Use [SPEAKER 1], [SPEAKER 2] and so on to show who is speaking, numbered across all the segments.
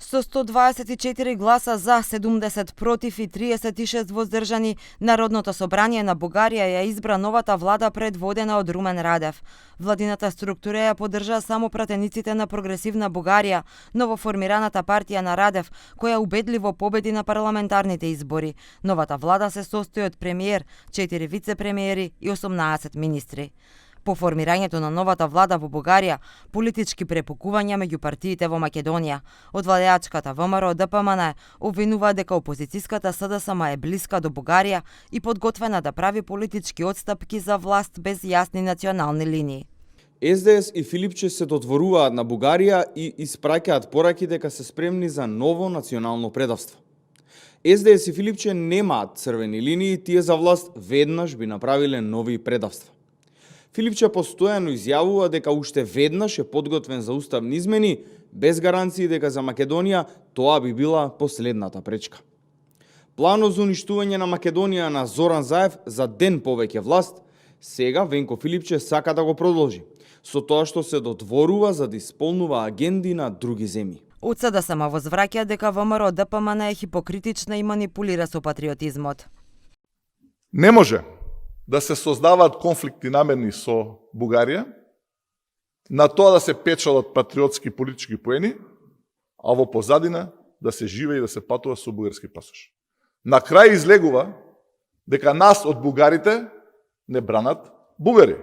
[SPEAKER 1] Со 124 гласа за, 70 против и 36 воздржани, Народното собрание на Бугарија ја избра новата влада предводена од Румен Радев. Владината структура ја поддржа само пратениците на Прогресивна Бугарија, новоформираната партија на Радев, која убедливо победи на парламентарните избори. Новата влада се состои од премиер, 4 вице-премиери и 18 министри. По формирањето на новата влада во Бугарија, политички препукувања меѓу партиите во Македонија. Од владеачката ВМРО ДПМН обвинува дека опозицијската СДСМ е блиска до Бугарија и подготвена да прави политички отстапки за власт без јасни национални линии.
[SPEAKER 2] СДС и Филипче се додворуваат на Бугарија и испраќаат пораки дека се спремни за ново национално предавство. СДС и Филипче немаат црвени линии, тие за власт веднаш би направиле нови предавства. Филипче постојано изјавува дека уште веднаш е подготвен за уставни измени, без гаранции дека за Македонија тоа би била последната пречка. Планот за уништување на Македонија на Зоран Заев за ден повеќе власт, сега Венко Филипче сака да го продолжи, со тоа што се додворува за да исполнува агенди на други земји.
[SPEAKER 1] Од СДСМ возвраќа дека ВМРО ДПМН е хипокритична и манипулира со патриотизмот.
[SPEAKER 3] Не може да се создаваат конфликти намерни со Бугарија, на тоа да се печалат патриотски политички поени, а во позадина да се живее и да се патува со бугарски пасош. На крај излегува дека нас од бугарите не бранат бугари.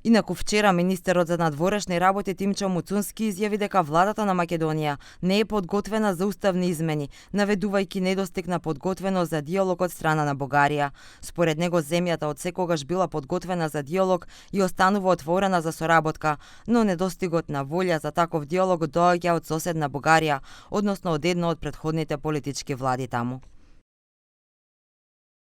[SPEAKER 1] Инаку вчера министерот за надворешни работи Тимчо Муцунски изјави дека владата на Македонија не е подготвена за уставни измени, наведувајќи недостиг на подготвеност за диалог од страна на Бугарија. Според него земјата од секогаш била подготвена за диалог и останува отворена за соработка, но недостигот на волја за таков диалог доаѓа од соседна Бугарија, односно од една од претходните политички влади таму.